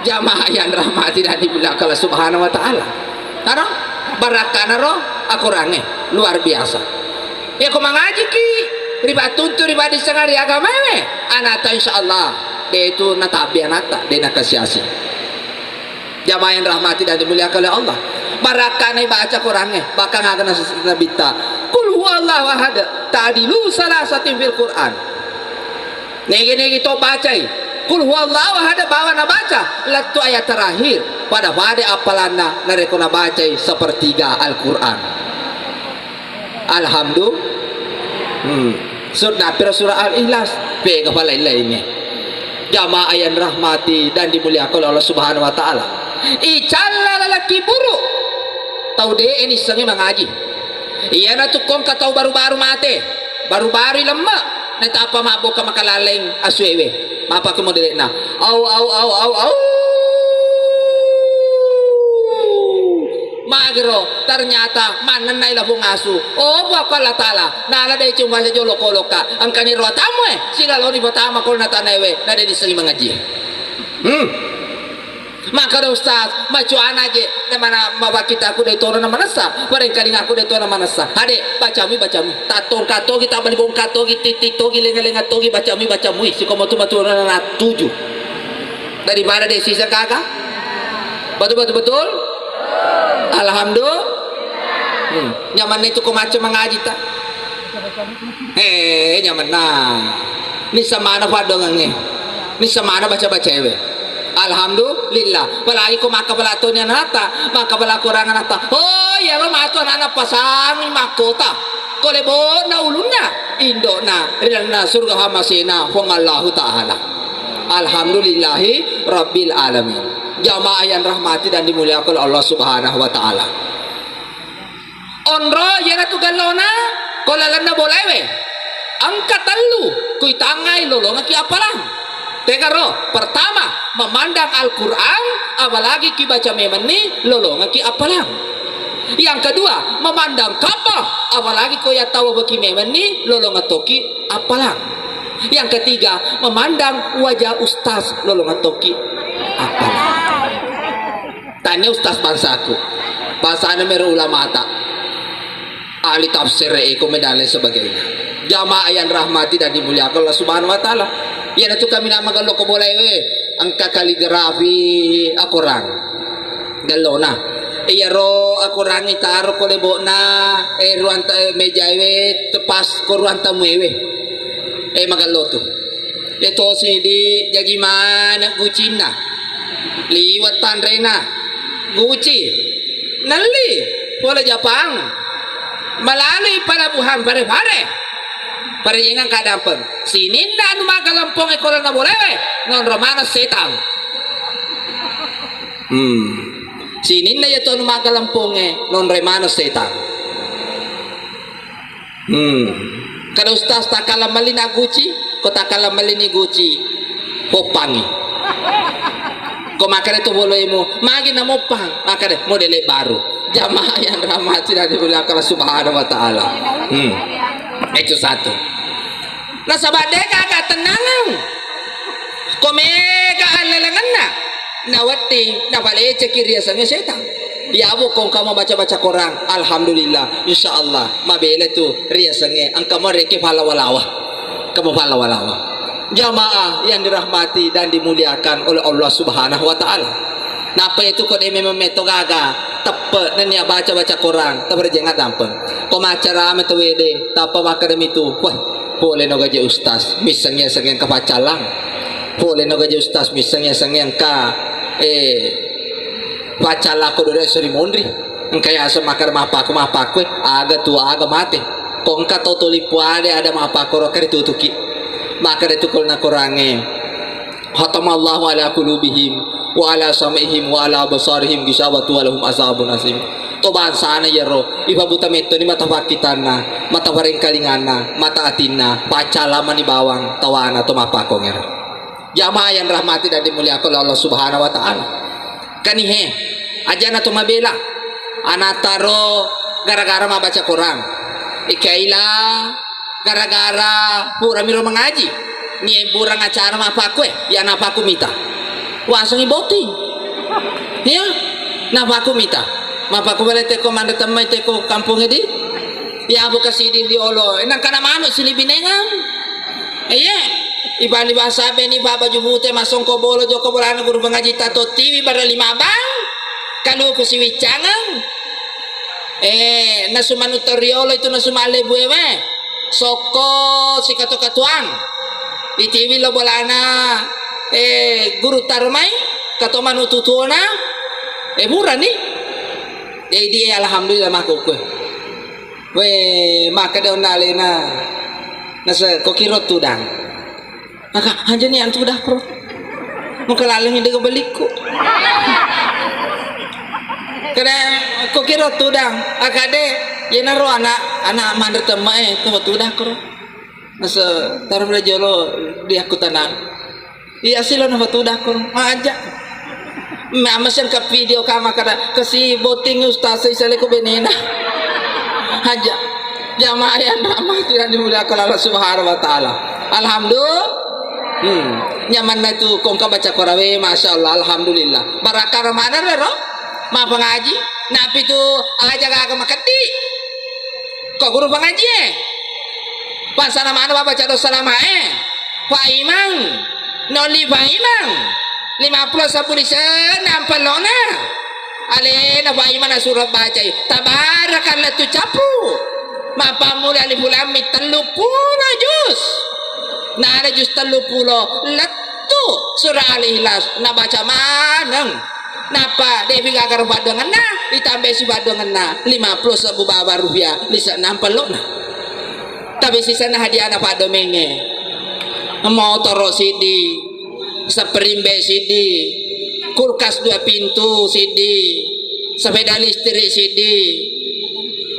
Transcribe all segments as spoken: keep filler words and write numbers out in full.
Jamaah yang rahmati dan dimuliakan Allah Subhanahu wa Ta'ala. Taro, barakkana ro akorangnge luar biasa. Ya, ko mangajiki, ribattuntu, ribadissengari agamae, anata insya Allah, de itu natabbi anata, de nakasiasi. Jamaah yang rahmati dan dimuliakan oleh Allah. Barakkana baca Qurangnge, bahkan agana nabitta. Qul huwallahu ahad, ta'dilu salasatin fil Quran. Nege-nege to bacai Qul huwallahu ahad, bawa nabaca lettu ayat terakhir, pada-pada appalanna narekko nabacai sepertiga Al-Quran. Alhamdulillah. Hmm. Sur-, napiro surah Al-Ikhlas, pega pala lainnya. Jamaah yang rahmati dan dimuliakan oleh Allah Subhanahu wa Ta'ala. Icalla lalaki buruk. Tau de nissengi mangaji. Iyana tu kongka tau baru-baru mate, baru-baru lemme, natappa mabboka makalaleng asuewe. Mapake modelekna. Au, au, au, au, au. Magero, ternyata manennai lapong asu. Oh, Puakko Allah Ta'ala, nala deceng waja jolo koloka. Engkani roa tamu e, silaloni patama kol natanaewe, nade disengi mangaji. Hmm. Makkeda ustaz, macuana je, namana mawakkitaku de tona namanessa, barengkalingaku de tona manessa. Ade, bacami, bacami. Tattongka togi, tabali bongka togi, titik togi, lenga-lenga togi, bacami, bacamui. Sikomo tu matu na tuju. Daripada de sisa kaka. Betul, betul, betul? Alhamdulillah. Hmm. Nyamanna itu ko macam mangaji ta. Eh, nyamanna. Nissa mana paddongengnge. Nissa mana baca-bacaewe. Alhamdulillah. Apalagi ko makkapala toni anata, makkapala korang anata. Oh, iyaro matu anana pasangi makkota. Ko lebona ulunna, indona, ri lalenna surga hamasena Puang Allahu Ta'ala. Alhamdulillahi Rabbil Alamin. Jamaah yang rahmati dan dimuliakan Allah Subhanahu wa Ta'ala. Onro iyanatu gallona ko lalenna bolaewe. Engka tellu kuitangngai lolongekki appalang. Tegaro, pertama, memandang Al-Quran, apalagi kibaca memenni lolongekki appalang. Yang kedua, memandang Ka'bah, apalagi ko yattawa beki memenni lolongeng tokki appalang. Yang ketiga, memandang wajah ustaz lolongeng tokki appalang. Tanya ustaz bangsaku, bangsana mero ulamata, ahli tafsir, eko, dan lain sebagainya. Jamaah yang rahmati dan dimuliakan Allah Subhanahu wa Ta'ala. Iyanatu kami nama gallo ko bolaewe, engka kaligrafi akorang. Gallona. Iyaro akorangnge taro ko lebokna, eh, ruang ta-, eh, mejaewe tepas ko ruang tamuewe. Eh, magallo tu. Etosi di jagi maneng gucinna. Liwat tanrena. Guci. Nelli. Pole Japang. Melalui pelabuhan Pare-Pare. Parejengang kadampeng. Sininna anu magalempongnge korona bolewe. Nonro maneng setang. Hmm. Sininna iya tu anu magalempongnge. Nonro maneng setang. Hmm. Kada ustaz, takkala melli na guci, ko takkala melli ni guci, poppangi. Ko makkeda tu boloemu, magi na moppang, makkeda modele baru. Jamaah yang rahmati dan dimuliakan Allah Subhanahu wa Ta'ala. Hmm. Itu satu. Nasaba de gaga tennangeng. Ko mega allelengenna, nawedding napaleceki riasengnge setang. Yabo ko engka mabaca-baca Quran, alhamdulillah, insya Allah mabela tu riasengnge, engka mo rekki pallawa-lawa. Engka mo pallawa-lawa. Jamaah yang dirahmati dan dimuliakan oleh Allah Subhanahu wa Ta'ala. Nappa itu ko de memang metto gaga teppe nennia baca-baca Quran, tabarejeng dampeng. Ko maccarama tawede, tappa makkedami tu, wah, pole no gaje ustaz, misseng-isseng engka paccalang. Pole no gaje ustaz, misseng-isseng engka, eh, paccalako dore sori monri. Engka yaseng makkeda mappako, mappako, eh, aga tu, aga mate. Ko engka tau toli puade ada mappako ro kari tutuki. Makkeda tu kolna korangnge. Khatamallahu ala qulubihim wa ala sam'ihim wa ala absarihim gisawatu wa lahum azabun azim. To bangsana iyaro, ipabuta mettoni mata pakkitanna, mata parengkalinganna, mata atinna, paccalamani bawang tawana to mappakongero. Jamaah yang rahmati dan dimuliakan oleh Allah Subhanahu wa Ta'ala. Kanihe, ajana to mabela. Anataro gara-gara mabaca Quran. Ikaila gara-gara pura miro mangaji. Nie burang acara mapaku e, ya napaku mita. Wasengngi botting. Iya, napaku mita. Mapaku bale teko manre temmai teko kampung edi. Ya buka sidi riolo. Nang kana manuk silibinengang. Iya. Ibali basa beni ba baju pute masongko bolo joko bolana guru pengaji tato tiwi bara lima bang. Kaluku siwiccangeng. Eh, nasu manuk toriolo itu nasu male buewe. Sokko sikato-katoang. Itiwi lo bolana, eh, guru tarmai, kato manu tutuona, eh, burani. Jadi, eh, alhamdulillah mako kue. We, maka de onna alena. Nasa kokiro tudang. Maka, "Aja ni antu dah, Bro. Muka lalengi de belikku." Kada kokiro tudang. Akade, yenaro anak, anak manre temme, eh, to tudang, Bro. Nasa tarap jolo di aku tanah. Iya silo na tudang, Bro. Aja. Mama sen ke video kama kada kasi botting ustaz sai sale ko benena. Aja. Jamaah yang rahmati dan dimuliakan Allah Subhanahu wa Ta'ala. Alhamdulillah. Hmm. Nyamanna itu kongka baca Korawe, Masya Allah, Alhamdulillah. Barakah mana ro? Ma pengaji. Napi tu aja gaga makeddi. Ko guru pengaji, eh? Pasana mana baca dosa lama, eh? Pak Imang. Noli Pak Imang. Lima puluh sepuluh sen, nampa lona. Alena Pak Imang nasuro bacai. Tabarakallah tu capu. Mapammula alif lam mim tellu pulo juz. Nala juz tellu pulo lettu surah Al-Ikhlas nabaca maneng. Nappa depi gaga ro paddoangenna, ditambai si paddoangenna lima puluh sebbu baba rupiah, lise nampa lona. Tapi sisenna hadiahna paddomengnge. Motoro siddi. Spring bed siddi, kulkas dua pintu siddi, sepeda listrik siddi,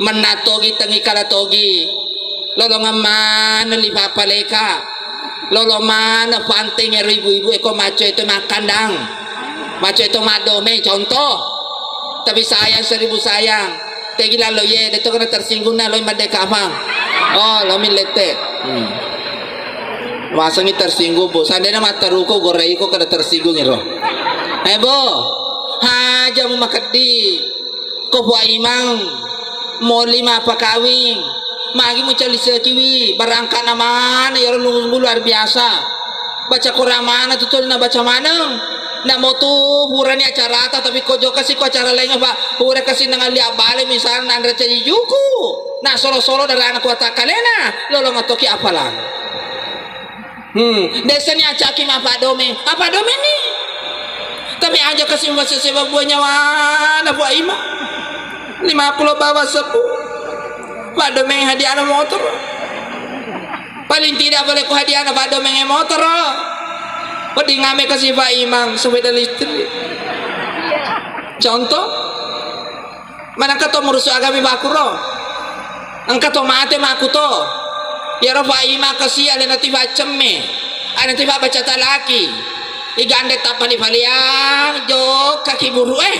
mennang togi tengngi kala togi, lolongeng maneng lipa paleka, lolong maneng panteng ero ibu-ibu e ko macco eto makkandang, macco eto maddomeng contoh. Tapi sayang seribu sayang. Tegi lalo ye, de to kena tersinggung na loi madde kamang. Oh, lo min lette. Hmm. Wasengi tersinggung, Bu. Seandainya mataruko goreiko kena tersinggung iro. Eh, Bu. Haja mu makeddi. Ko Pak Imang. Moli mapakawing. Magi mu calisekiwi. Barangkana mana yaro nunggu luar biasa. Baca Quran mana tu tuli na baca maneng. Namo tu purani acarata, tapi ko jokka si ko acara laingnge, Pak. Pura kasi nangalli abbale, misalna nanre caji juku. Na solo-solo darana kuatakkalena, lolong toki apalang. Hmm, desani acaki ma paddomeng. Apa domeni? Tapi aja kasi masih sebab buah nyawa na buah ima. Lima puluh bawah sepuluh. Paddomeng hadiahna motor. Paling tidak boleh ku hadiahna paddomengnge motoro. Wedding ame kasi Pak Imang sepeda listrik. Contoh, manengka to murusu agami bakuro. Engka to mate makuto. Yaro Pak Imang kasi alena tifa cemme. Alena tifa baca talaki. Igande tappali-paliang, jokka kiburu e.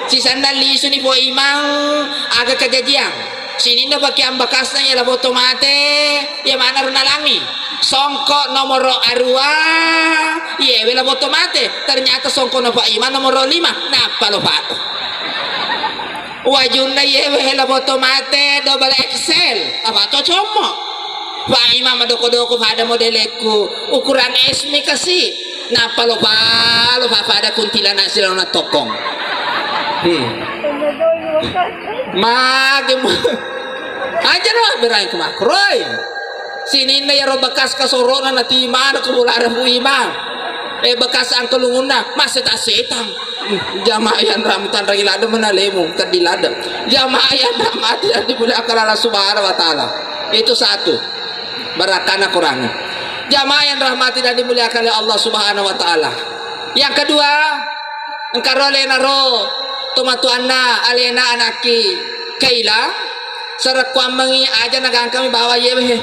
Sisenna lisuni Pak Imang, aga kajajiang. Sininna pakeang bekasna iya laboto mate, iya mana ro nalangi. Songko nomoro arua, iyewe laboto mate. Ternyata songko na Pak Imang nomoro lima, nappa lo Pak. Wajunna iyewe laboto mate, double X L. Apa to commo? Pak Imang madoko-doko pada modelekku. Ukuran S mi kasi. Nappa lo pa, lo pa pada kuntilanak silona tokong. Hmm. Mage mo. Aja no berani ke makroi. Sininna yaro bekas kasorona na timana ko bola rabu imang. Eh, bekas angkelungunna maseta-setang. Hmm, jamaah yang rahmatan rangi ladde mana lemu tadi ladde. Jamaah yang rahmati dan dimuliakan Allah Subhanahu wa Ta'ala. Itu satu. Barakana Quran. Jamaah yang rahmati dan dimuliakan oleh Allah Subhanahu wa Ta'ala. Yang kedua, engkaro alena ro tomatoanna alena anakki Kaila, sarekkuammengi aja nagangkami bawa yewe he.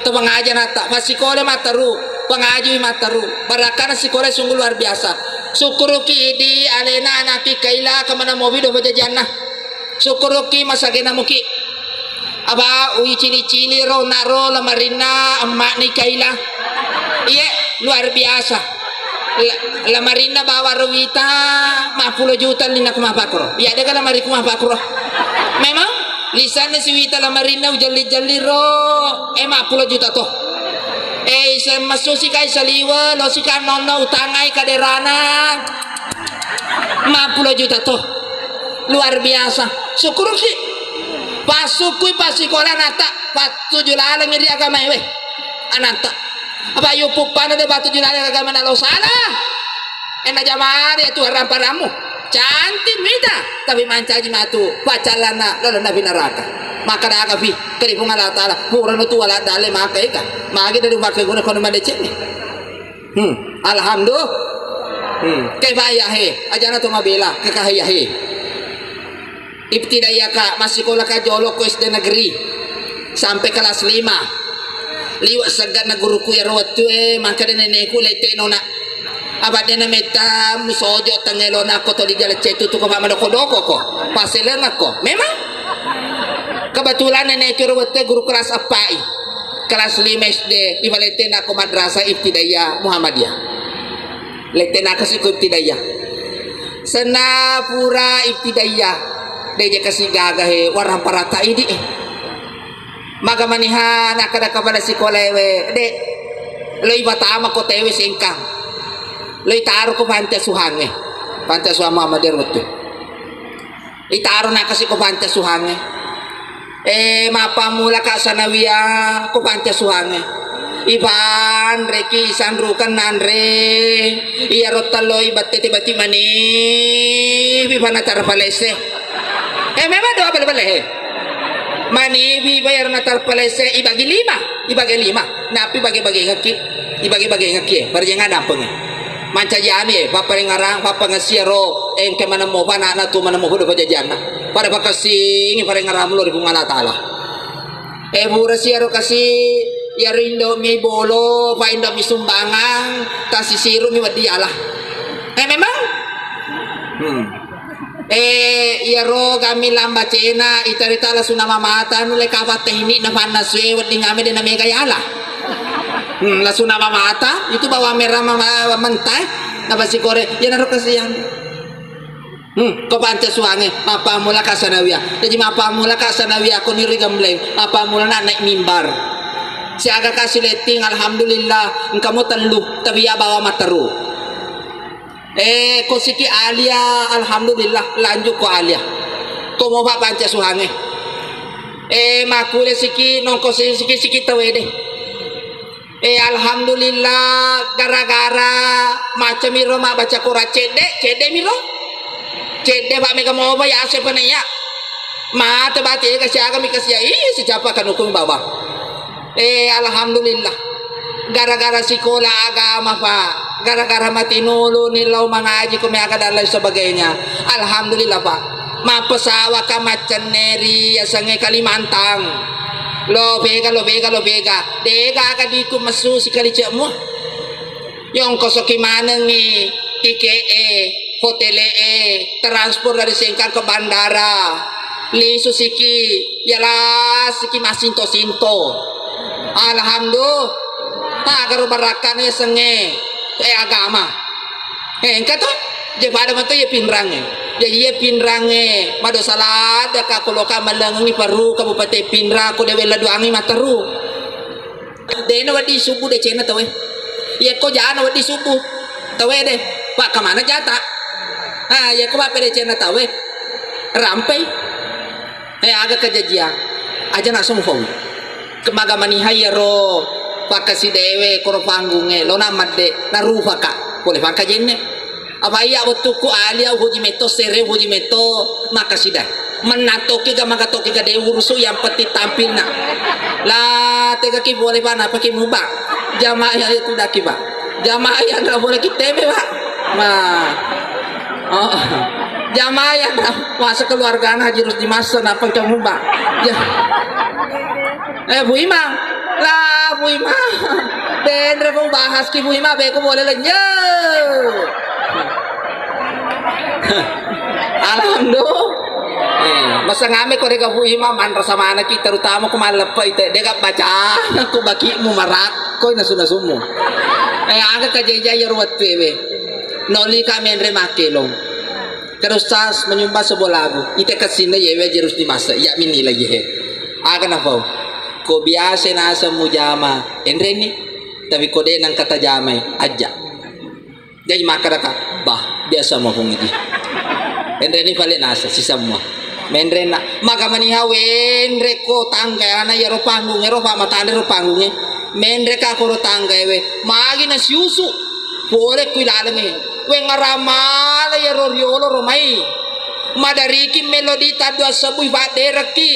To pengaja nata, passikole matteru, pengaji matteru. Barakana sikole sungguh luar biasa. Syukuruki idi alena anakki Kaila kemana mobi do pajajianna. Syukuruki masagena muki. Aba, ui cili-cili ro, nak ro, lamarinna, emak ni Kaila. Iye, luar biasa. La-, lamarinna bawa ro wita mappulo juta linna ku mapakro. Iya dega lamariku mapakro. Memang lisanna si wita lamarinna ujalli-jalli ro, eh, mappulo juta to. Eh, ise massusi kai saliwe, lo si kanonna utangai kaderana. Mappulo juta to. Luar biasa. Syukur si. Pasukui pasikola nata, pattuju laleng ri agama ewe. Ananta. Apa yu puppana de pattuju laleng agama na lo salah. Ena jamari tu ramparammu. Cantik mita, tapi mancaji matu pacalana lalu nabi neraka. Maka daga fi, keri Puang Allah Ta'ala, purano tu wala dale maka eka. Magi dari pakai guna kono mande cenne. Hmm, alhamdulillah. Hmm, ke bahaya he, ajana tu mabela, ke kahaya he. Ibtidaiyah ka, massikola ka jolo ko S D negeri sampai kelas lima. Liwa seganna guruku ya ro wettu e, maka de neneku lete nona. Apa de na metta musojo tengelona ko to di jalan cetu tu ko mama doko-doko ko. Paselengako. Memang kebetulan neneku ro wettu e guru kelas epai. Kelas lima S D, iba lete nako madrasah ibtidaiyah Muhammadiyah. Lete nako siku ibtidaiyah. Senna pura ibtidaiyah, de je kasi gaga he, warang parata idi e. Maga maniha nakkeda kepala sikola ewe, de, lo iba tama kota ewe sengkang. Lo itaro ko panti asuhange. Panti asuhan Muhammadiyah wettu. Itaro nakasi ko panti asuhange. Eh, mappammula ka sanawiyah ko panti asuhange. Ipanreki isanrukeng nanre. Iyaro telloi batte tebati mani. Ipana tarpalese. Eh, memang doa bale-bale he. Mani ibayar na tarpalese ibagi lima, ibagi lima. Napi bagi-bagi ngeki. Ibagi-bagi ngeki. Parjangan dampeng. Mancaji anu e, papparengngerang, pappangessiaro, engka manemmopa ana'na tu manemmopa do pajajianna. Pada pakessingi parengngerang lo ri Puang Allah Ta'ala. E pura siaro kasi, iyaro Indomie bolo, pa Indomie sumbangan, tasisiru mi weddi ala. E memang? Hmm. Eh, iyaro kami lamba cena, itarita lasuna mamata, nulle kapa teknik na panna sue, wedding ame de na mega yala. Hmm, lasuna mamata, itu bawang merah mama-, mentah, na pasikore, ya naro kasihan. Hmm, ko panca suange, mappammula ka sanawiyah. Jadi mappammula ka sanawiyah, ko niri gembleng, mappammula na naik mimbar. Siaga kasi letting, alhamdulillah, engka mo tellu, tapi ya bawa materu. Eh, ko siki alia, alhamdulillah, lanjut ko alia. Ko mopa panca suhange. Eh, makule siki, nongko si-, siki, siki tawede. Eh, alhamdulillah, gara-gara macamiro mabbaca Quran cedde, cedde miro. Cedde pa mega mopa ya ase pene ya. Mate bati ega siaga mi kasia, ih, sicapa kanukung baba. Eh, alhamdulillah. Gara-gara sikola agama, Pak. Gara-gara matinulu ni lao mangaji ko meaga dan lain sebagainya. Alhamdulillah, Pak. Mappesawa ka maccenneri yasengnge Kalimantan. Lo bega, lo bega, lo bega. Dega aga diku messu sikali cekmu. Yongkosoki manengngi tike'e, hotele'e, transport dari Sengkang ke bandara. Lisu siki, yala siki massinto-sinto. Alhamdulillah. Agaro barakkana yasengnge, eh, agama. Eh, engka to? Je pada mato ye pinrangnge. Jadi ye pinrangnge, mado salada ka koloka malengengi paru Kabupaten Pinrang, ko dewe laduangi materu. Dena wedding subuh decena tauwe. Yekko jana wedding subuh tauwe de. Pak, kemana jata? Ah, yekko mappedecena tauwe. Rampei. Eh, aga kejajian. Aja nasung fau. Kemaga manihai ro pakkasidewe koro panggunge. Lona madde. Narufaka. Pole pangka jenne. Apa iya wettukku alia upoji metto, sere upoji metto, makkasida. Mennang tokkiga, maga tokkiga, de urusu, yang penting tampilna. La, tegaki boleh, Pak, napaki muba. Jamaah yang itu daki, Pak. Jamaah yang nggak boleh kita, Pak. Nah. Oh. Jamaah yang nggak masa keluargana harus dimasa, napaki muba. Ja- Eh, Bu Imang. Lah, Bu Imang. Denre pun bahas ki Bu Imang, beko boleh lenye. Alhamdulillah. Eh, masa ngame ko dega Bu Imang, manrasa mana ki, terutama ko malleppe ite, dega baca ko bakimu marak, ko nasu-nasumu. Eh, aga kajai-jai iyaro wettuewe. Nolika menre makkelong. Kada Ustaz menyumbang sebuah lagu. Ite kessinna yewe jerus di masa. Iya minni lagi he. Aga nafau. Ko biasa naseng mujama. Enreni. Tapi ko de nang kata jamai. Aja. Jaji makkadaka, bah, biasa mapung aji. Enreni pale nasa, sisemma. Menrenna, maka maniha wenre ko tangga ana iyaro panggung ero, pa matanre ro panggungnge. Menre ka koro tangga ewe, magi na siusu. Pole kui lalengnge. Weng aramala iyaro riolo ro mai. Madariki melodi tadua sebui badderekki.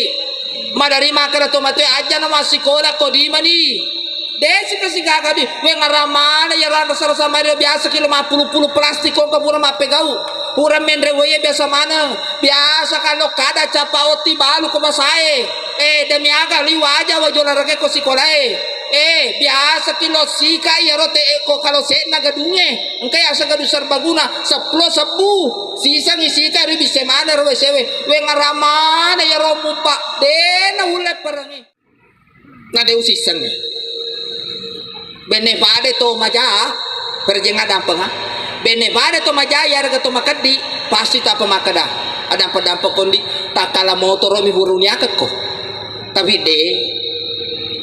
Madari makkeda to matoe, aja na massikola ko dimani. Desi kasi gaga di, weng aramana ya rasa rasa mari biasa kilo mappulu-pulu plastik kong pura mappegau. Pura menre wae biasa mana. Biasa kalau kada capa oti balu ko basae. Eh, demi aga liwa aja wa jola rake ko sikolae. Eh, biasa kilo sika ya rote, eh, ko kalau sena gadunge. Engka ya segadu serbaguna, sepuluh sebu. Sisangi sika ri bisse mana ro sewe. Weng aramana ya romu pak. Dena ulle perangi. Na de usissengngi. Benne pade to maja, perjeng addampeng, ha. Benne pade to maja, iyarega to makeddi, pasti tappa makkeda, addampeng-dampeng kondi, takkala motoro mi buruni akekko. Tapi de,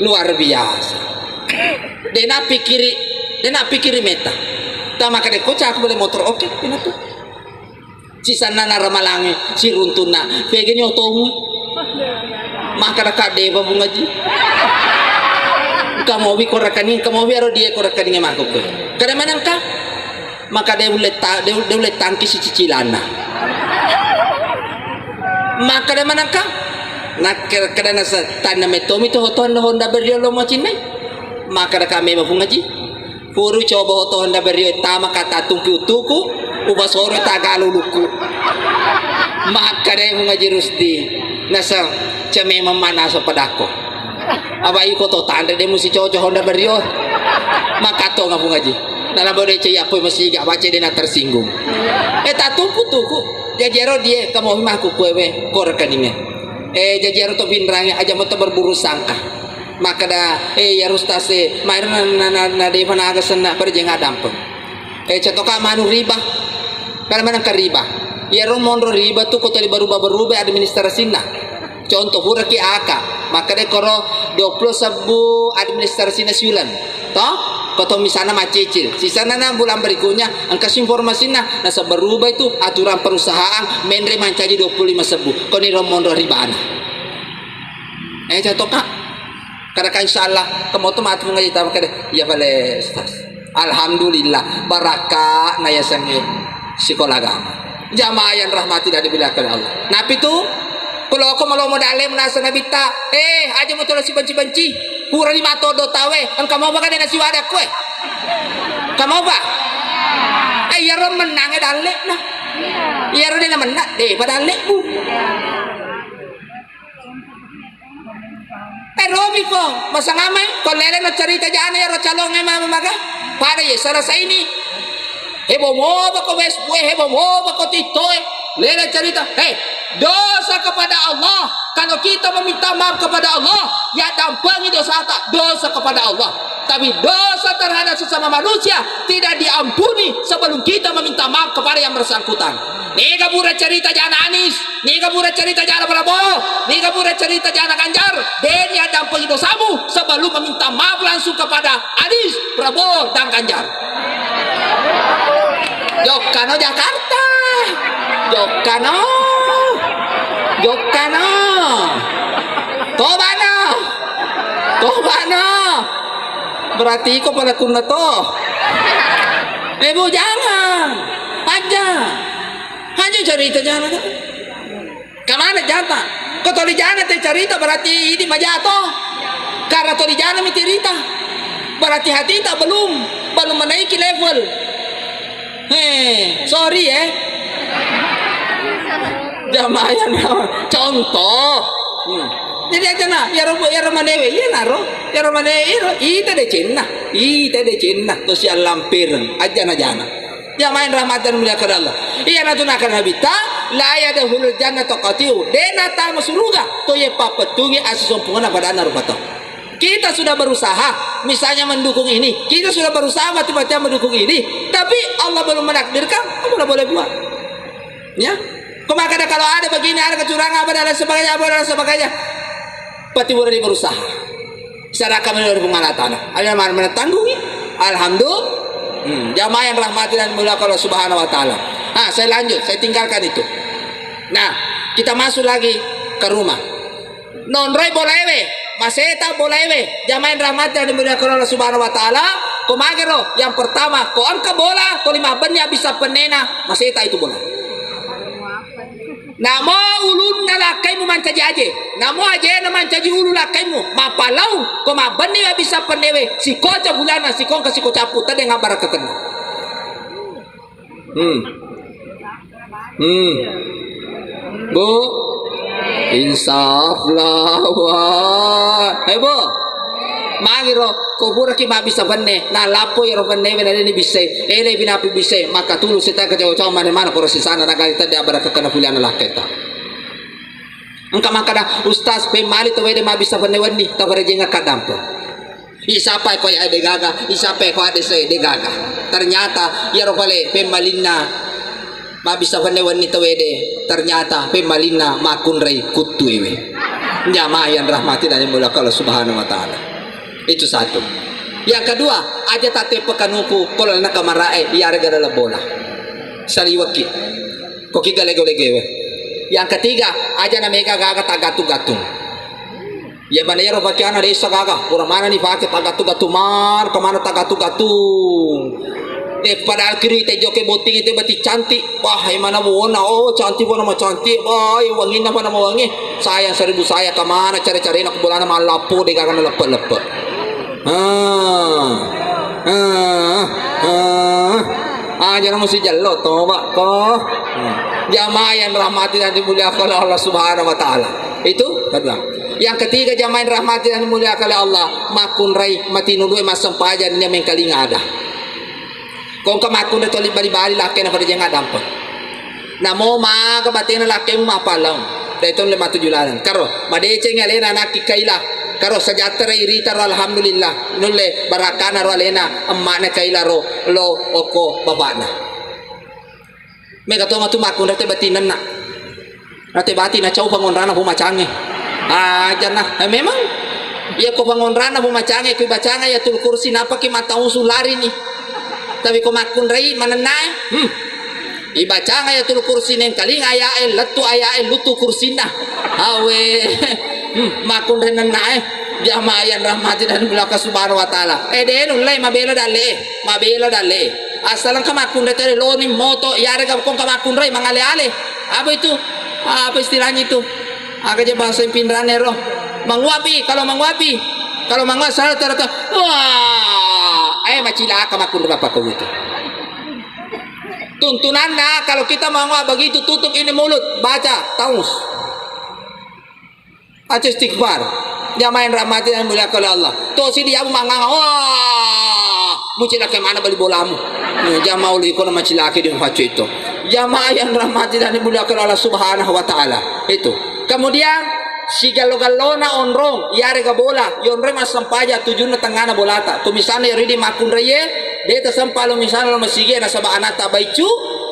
luar biasa. De napikkiri, de napikkiri metta. Tamakkeda ko cak bole motor, oke, ina tu. Sisanna naramalangnge, siruntunna, pegani otomu. Makkada kadde pa Puang Aji. Kamobi korakani, kamobi aro die korakani makokko. Kada manengka? Maka de ulle ta-, de, de ulle tangki sicicilanna. Makkada manengka? Nakkada nasa tanna metomi to hoto Honda Brio lo macinnai. Makkada kame ba Puang Aji. Puru coba oto Honda Brio tama kata tumpi utuku, uba soro tagalu lukku. Makkadai Puang Aji Rusdi, naseng, ce memang mana so padakko. Apa iko to tanre de musi coco Honda Brio. Makatonga Puang Aji. Nalabo de ce yapoi masiga, bace de na tersinggung. Eh, tatumpu tuku. Jajero die, kamu maku kuewe, kor kaninge. Eh, jajero to pinrange, aja mo to berburu sangka. Makkada, eh, ya Ustaz, eh, maero na, na, na, na depa naga senna perjeng addampeng. Eh, cetoka manu riba. Kada manengka riba. Iyaro monro riba tu ko tadi berubah-berubah administrasinna. Contoh, puraki aka. Makkada koro dua puluh sebbu administrasinna siulan. Toh? Ko to misalna macicil. Sisana na bulan berikutnya, engka si informasinna. Nasaba berubah itu aturan perusahaan, menre mancaji dua puluh lima sebbu. Koni ro monro ribana. Eh, cetoka. Kada ka insyaallah, kemoto matu ngaji tama kada. Iya pale, Ustaz. Alhamdulillah, barakka na yasengnge sikola agama. Jamaah yang rahmati dan dimuliakan Allah. Napi tu? Kuloko malomo dalle menasa nabitta. Eh, aja mo tolo sibenci-benci. Pura ni mato do tawe. Engka mau bakal dena siwada kue. Kamu apa? Eh, iyaro menange dalle na. Iyaro dena menang, de pada dalle bu. Eh, Romi ko, masa ngamai, ko lele no cerita jana ya ro calonge mama maga. Pada ya selesai ini. Hebo moba ko Facebook, hebo moba ko TikTok, eh. Lele cerita, eh, dosa kepada Allah. Kalau kita meminta maaf kepada Allah, ya dampengi dosa tak, dosa kepada Allah. Tapi dosa terhadap sesama manusia tidak diampuni sebelum kita meminta maaf kepada yang bersangkutan. Nega pura cerita jana Anis, nega pura cerita jana Prabowo, nega pura cerita jana Ganjar, deni addampeng dosamu sebelum meminta maaf langsung kepada Anis, Prabowo, dan Ganjar. Jokkano Jakarta, jokkano, jokkano, tobano, tobano. Berarti iko pelakunna to. Eh, Bu, jangan. Aja. Aja cerita jangan. Kemana jata? Ko toli jana te cerita berarti idi majato. Karena toli jana mi cerita. Berarti hati tak belum, belum menaiki level. Eh, sorry eh. Jamaah yang contoh. Hmm. Jadi aja na, ya robo, ya romanewe, iya naro, ya romanewe, ita de cenna, ita de cenna, to si allampireng, aja na jana. Ya main rahmatan mulia ke Allah. Iya na tunaka Nabi ta, la yadkhulul jannata qatiu. De na tama suruga, to ye papetungi asisompungan pada na rupato. Kita sudah berusaha, misalnya mendukung ini, kita sudah berusaha mati-matian mendukung ini, tapi Allah belum menakdirkan, apa boleh buat? Ya, kok makanya kalau ada begini, ada kecurangan, apa dan lain sebagainya, apa dan lain sebagainya, pasti boleh berusaha. Serahkan melalui Allah Ta'ala. Ada mana menanggungi? Alhamdulillah. Hmm, jamaah yang rahmati dan dimuliakan Allah Subhanahu wa Ta'ala. Ah, saya lanjut, saya tinggalkan itu. Nah, kita masuk lagi ke rumah. Nonroi bolaewe, maseta bolaewe, jamaah yang rahmati dan dimuliakan Allah Subhanahu wa Ta'ala. Ko magero, yang pertama, ko engka bola, ko lima benni habis pennena, maseta itu bola. Namo ulunna lakkaimu mancaji aje, namo ajena mancaji ulu lakkaimu, mapalau, ko mabbenni habis pennewe, sikoca bulana, sikongka siko cappu, tadde ngabbarakkakenna. Hmm. Hmm. Bu. Insaf lah. Wah. Eh, Bu. Magi ro, ko puraki mabbissa penne, na lappo ero penne, na deni bissai. Ele binapi bissai, maka tulu sita kacau-cau mana-mana ko sisana na kali tadi abara kena kuliah na lakketa. Engka makkada, "Ustaz, pemmali tawede mabbissa penne wenni, tafarejeng kadampo." Isapa ko ya de gaga, isapa ko ade sai de gaga. Ternyata iyaro pale pemmalinna mabbissa penne wenni tawede, ternyata pemmalinna makkunrai kuttu ewe. Jamaah yang rahmati dan dimuliakan Allah Subhanahu wa Ta'ala. Itu satu. Yang kedua, aja tateppe kanuku, ko lalenna kamarae, iyarega dalam bola. Saliweki. Ko kiga lego-legewe. Yang ketiga, aja na mega gaga tagattung-gattung. Ya bana yaro pakeana desa gaga, pura mana ni pake tagattung-gattung mar, kemana tagattung-gattung. Eh, padahal kiri te joke botting itu berarti cantik. Wah, yang mana buona? Oh, cantik pun nama cantik. Wah, yang wangi nama nama wangi. Sayang seribu saya kemana cari-cari nak bolana malappo de gaga leppe-leppe. Ah. Ah. Ah. Ah, jangan mesti jelo toba ko. Jamaah yang rahmati dan dimuliakan oleh Allah Subhanahu wa Ta'ala. Itu kedua. Yang ketiga, jamaah yang rahmati dan dimuliakan oleh Allah, makkunrai mati nudue massempajang nia mengkalinga ada. Kongka makkunrai toli bali-bali lakkena pada jenga dampa. Namo maga batena lakkemu mapallang. Dai tong le matuju laleng. Karo, madeceng alena anakki kaila. Karo sejahtera irita ro, alhamdulillah. Nulle barakana ro alena emma'na kaila ro, lo oko bapakna. Mega to matu makkunrai te batinenna. Nate bati na cau pangonrana pu macange. Aja na. Eh, memang. Iya ko pangonrana pu macange, ko ibacanga ya tul kursi, napaki matausu lari ni. Tapi ko makkunrai manennae. Hmm. Ibacanga ya tul kursi nengkaling ayae, lettu ayae, lutu kursinna. Awe. Hmm. Makkunrai nennae. Jamaah yang rahmati dan belaka subhanahu wa ta'ala. Eh, de nullai mabela dalle. Mabela dalle. Asal engka makkunrai tadi loni moto, yarega kongka makkunrai mangale-ale. Apa itu? Apa istilahnya itu? Aga je bahasa pinrane ro. Manguapi, kalau manguapi. Kalau manguapi salah ternyata, wah, eh macilaka makkunrai bapak kau itu. Tuntunanna kalau kita manguap begitu, tutup ini mulut, baca taus. Aja istighfar. Jamaah yang rahmati dan dimuliakan oleh Allah. Tosi dia manganga. Wah, mucilake mana bali bolamu. Nih, jamaah uli kono macilake di faccio itu. Jamaah yang rahmati dan dimuliakan Allah Subhanahu wa Ta'ala. Itu. Kemudian, sigallo-gallona onrong, yarega bola, yonroi massempajang tujunna tengana bolata. Tu misalnya ridi makkunraie, de tasempa lo misalnya lo masigi nasaba anata baicu,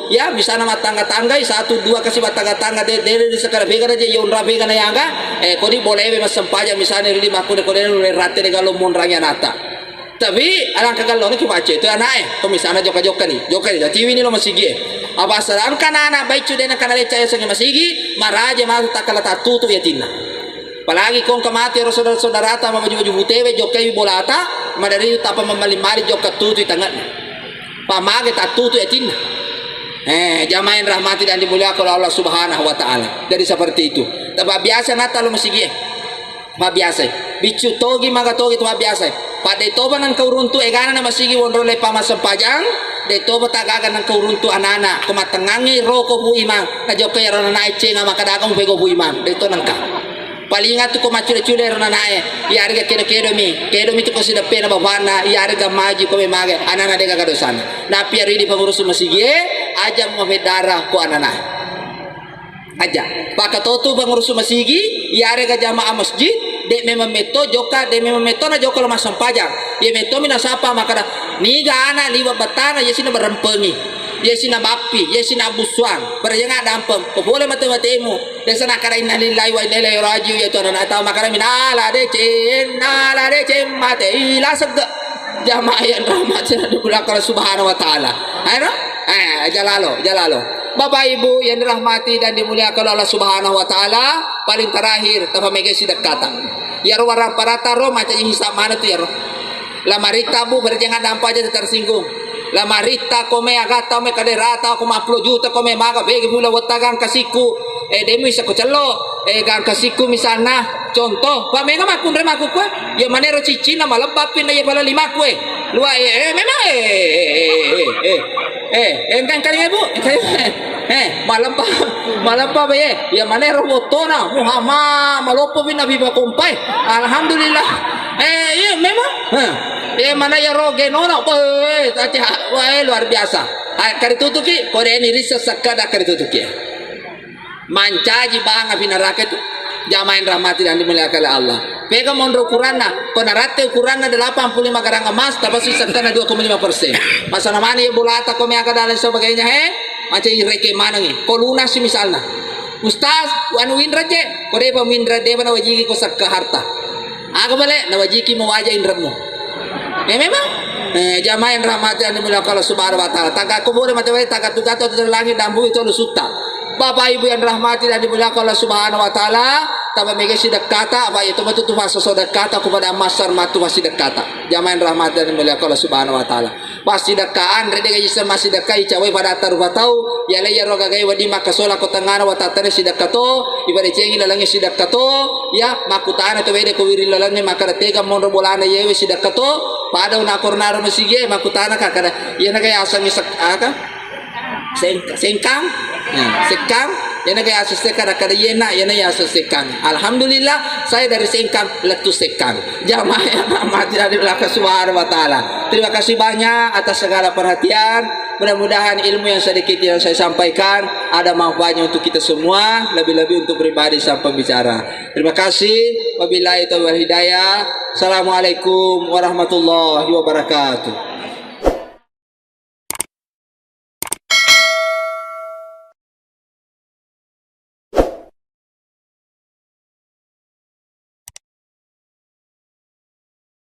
Ya, misalna mattangga-tanggai, satu, dua, kasi mattangga-tangga, de-, de-, de-, sekada pegana je, yonra pegana yaga, eh, kodi bolewe massempajang, misalna ridi makkunrai, kodi nulle ratte de gallo monrangi anata. Tapi, alangka gallona ki macce itu anae, ko misalna jokka-jokka ni, jokka ni, jatiwi ni lo masigi e. Apa asal angka anak-anak baicu dena kana lecca yasengi masigi, maraja matu takkala tattutu yatinna. Apalagi kongka mate ro saudara-saudarata mabaju-baju putewe, jokkai bolata, madari tapa mamali-mali jokka tutu i tangatna. Pamage tattutu yatinna. Eh, jamaah yang rahmati dan dimuliakan oleh Allah Subhanahu wa Ta'ala. Jadi seperti itu. Tapi biasa nata lo masigi e. Ma biasa. Biccu togi, maga togi tu ma biasa. Pada toba nang kau runtu egana na masigi wonro lepa masempajang. De toba tagaga nang kau runtu anana. Ko mattengangi roko pu imang. Na jokka ero nana ecenga makadaga mu pego pu imang. De to nangka. Paling atu ko maccule-cule ro nanae, iyarega kedo-kedomi, kedomi tu ko sideppena bapakna, iyarega maju ko memage, anana de gaga dosana. Napi iyaro idi pengurus masigi e, aja mafedara ko anana. Aja. Pakatotu pengurus masigi, iyarega jamaah masjid, De' memang metto jokka, de' memang metto na jokka lo massempajang. Ye metto mi nasapa makkada, niga ana' liwe' bettana, ye sina berempengi, ye sina bappi, ye sina bussuang, berjeng addampeng, ko pole mate-matemu. Biasa nakkada innalillahi wa inna ilaihi raji'un, ya Tuhan, ana' tau makkada mi, nala deceng, nala deceng, mate, ila segge. Jamaah yang rahmati dan dimuliakan Allah Subhanahu wa Ta'ala. Ayo, eh, jalalo, jalalo. Bapak Ibu yang dirahmati dan dimuliakan Allah Subhanahu wa Ta'ala, paling terakhir, tapamegai sidekkata. Iyaro warang parata ro, macaji hisab mana tu iyaro. Lamaritta bu, berjeng addampeng aja tersinggung. Lamaritta kome agata me kaderata ko mappulo juta kome maga bege pula wettagang kasiku. Eh, demi sako cello. Eh, gang kasiku misalna. Contoh, pa mega makkunre makkukue. Ya manero ciccina malebba pinna ya pala limaku, eh. Lua, eh, eh, memang, eh, eh, eh, eh, eh. Eh, engkang kali ya, Bu? Eh, malebba, malebba be, eh. Ya manero wottona, muhama, maloppo pinna pipa kompai. Alhamdulillah. Eh, iya, memang. Eh, iya, mana ya roge nono, eh, tadi, wah, eh, luar biasa. Ah, karitutuki, kode ini risa sekada karitutuki. Mancaji banga pinaraka itu. Jamaah yang rahmati dan dimuliakan oleh Allah. Pega monro ukuranna, penaratte ukuranna delapan puluh lima gram emas, tapi sekkana dua koma lima persen. Masana mani bolata kome aga dan lain sebagainya, he? Macam ireke manengi. Ko lunasi misalna. Ustaz, anu winra je, ko depa winra depa na wajiki ko sakka harta. Aga bale, na wajiki mo waja inremu. Ya memang. Eh, jamaah yang rahmati dan dimuliakan Allah Subhanahu wa Ta'ala. Taga kubur mate wae, taga tugato tu langit dan bumi tolu sutta. Bapak Ibu yang rahmati dan dimuliakan Allah Subhanahu wa Ta'ala, taba mega sidekkata, apa itu matu tu fasa sodekkata kepada masar matu fasa sidekkata. Jamaah yang rahmati dan dimuliakan Allah Subhanahu wa Ta'ala. Passidekkaan, rede gaji sema sidekka, icawai pada tarupa tau, ya lai yaro gagai wadi makkasola ko tengana watattana sidekka to, ibadecengi lalengi sidekka to, ya makkutana to wede ko wiri lalengi makkada tega monro bolana yewe sidekka to, pada una kornaro masigie makkutana kakada, iya naga yasengi sek-, aka? Seng-, sengkang? Ya, sekkang? Iya naga yaseng sekkang, kada-kada iyena, iyena yaseng sekkang. Alhamdulillah, saya dari Sengkang, lettu Sekkang. Jamaah yang rahmati dari belakang Subhanahu wa Ta'ala. Terima kasih banyak atas segala perhatian. Mudah-mudahan ilmu yang sedikit yang saya sampaikan ada manfaatnya untuk kita semua, lebih-lebih untuk pribadi sang pembicara. Terima kasih. Wabillahi taufiq wal hidayah. Assalamualaikum warahmatullahi wabarakatuh.